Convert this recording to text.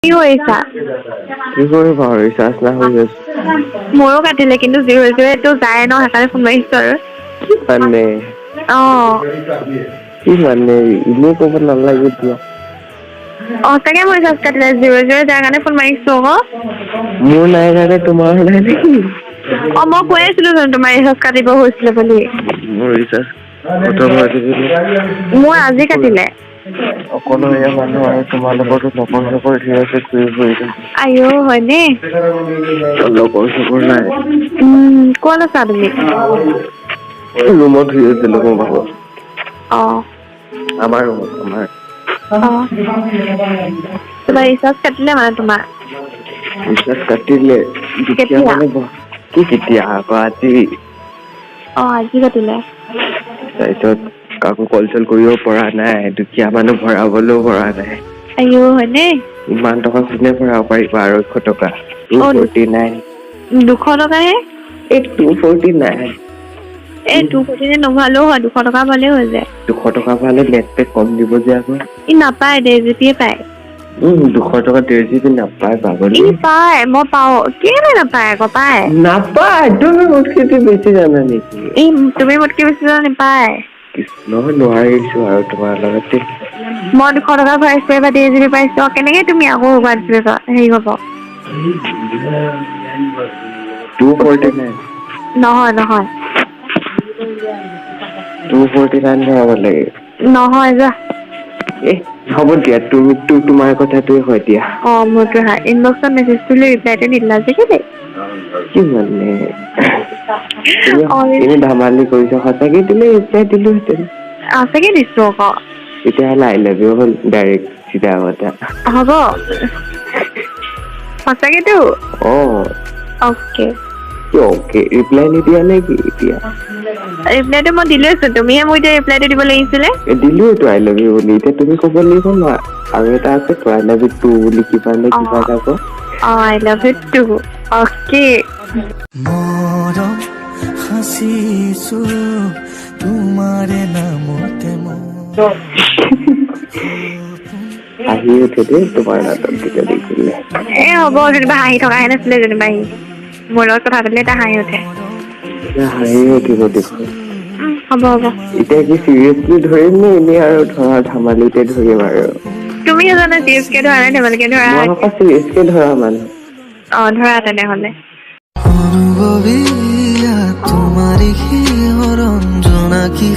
কি কৰিছা? কি কৰিবা আৰু, ৰিচাৰ্জ নাই হৈ আছো। মোৰো কাটিলে, কিন্তু 0 0 এইটো যায় ন, সেইকাৰণে ফোন মাৰিছো আৰু। কি মানে? অ। কি মানে, এনেই ক'ব নালাগে দিয়া। অ, সঁচাকে মোৰ ৰিচাৰ্জ কাটিলে, 0 0 যাৰ কাৰণে ফোন মাৰিছো আকৌ। মোৰ নাই কাৰণে তোমাৰ নাই নেকি? অ, মই কৈ আছিলো চোন তোমাৰ ৰিচাৰ্জ কাটিব হৈছিলে বুলি। মোৰ ৰিচাৰ্জ খতম হৈ থাকিলে। মোৰ আজি কাটিলে। অকলশৰীয়া মানুহ আৰু, তোমালোকৰতো লগৰ চগৰ ধেৰ আছে, ঘূৰি ফুৰি থাকা। আইঅ, হয়নে? লগৰ চগৰ নাই। ক'ত আছা তুমি? ৰুমত শুই আছিলো মোৰ ভাগৰ। আমাৰ ৰুমত, আমাৰ। অ, তোমাৰ ৰিচাৰ্জ কাটিলে মানে তোমাৰ? ৰিচাৰ্জ কাটিলে দুখীয়া। কেতিয়া? মানে কি কেতিয়া আকৌ, আজি। অ, আজি কাটিলে। তাৰপিছত কাকো কল চল কৰিব পৰা নাই, দুখীয়া মানুহ, ভৰাবলৈও পৰা নাই। আইঅ, হয়নে? ইমান টকা কোনে ভৰাব পাৰিব? 250 টকা, টু 49। 200 টকাহে? এই 249। এই 249 নভৰালেও হয়, 200 টকা ভৰালেও হৈ যায়। 200 টকা ভৰালে নেট পেক কম দিব যে আকৌ। ই নাপায়, 1.5 জিবিয়ে পায়। 200 টকা 1.5 জিবি নাপায়, পাগলী। ই পায়, মই পাওঁ। কেলে নাপায় আকৌ, পায়। নাপায়। তুমি মোতকে বেছি জানা নেকি? ই তুমি মোতকে বেছি জানা, নাপায়। কৃষ্ণ, নোৱাৰিছো আৰু তোমাৰ লগত দেই। মই 200 টকা ভৰাইছো, এবাৰ 1.5 জিবি পাইছো। কেনেকে তুমি আকৌ 1 জিবি হেৰি হ'ব? 249। নহয়, নহয়। 249 ভৰাব লাগে। নহয়, যোৱা। এ হ'ব দিয়া, তুমি তোমাৰ কথাটোৱে হয় দিয়া। অ, মোৰতো হয়। ইনবক্সত মেছেজটো ৰিপ্লাইটো নিদিলা যে, কেলে? কি মানে, তুমি এনে ধেমালি কৰিছা, সঁচাকে দিলে ৰিপ্লাই দিলোহেঁতেন। সঁচাকে দিছো আকৌ। তেতিয়াহ'লে I love you হ'ল, ডাইৰেক্ট চিধা কথা। হ'ব, সঁচাকেতো? অ। অ'কে। কি অ'কে? ৰিপ্লাই নিদিয়া নেকি এতিয়া? ৰিপ্লাইটো মই দিলোৱেচোন, তুমিহে মোক এতিয়া ৰিপ্লাইটো দিব লাগিছিলে। এ, দিলোৱেতো I love you বুলি। এতিয়া তুমি ক'ব লাগিব ন, আৰু এটা আছে তো, I love you two বুলি কিবা নে কিবা এটা কয়। অ, I love you too, okay. মৰম সাঁচিছো তোমাৰে নামতে মই। হাঁহি উঠে দেই তোমাৰ নাটক কেইটা দেখিলে। এ হ'ব, যেনিবা হাঁহি থকাহে নাছিলে যেনিবা, সি মোৰ লগত কথা পাতিলে এটা হাঁহি উঠে। এতিয়া হাঁহি উঠিব দেখোন। হ'ব, হ'ব। এতিয়া কি চিৰিয়াছলি ধৰিম নে এনেই আৰু ধৰা ধেমালিতে ধৰিম আৰু? তুমি জানা চিৰিয়াছকে ধৰা নাই ধেমালিকে ধৰা। মই আকৌ চিৰিয়াছকে ধৰা মানুহ। অ, ধৰা তেনেহ'লে। অনুভৱীয়া তোমাৰি শিহৰণ জোনাকী।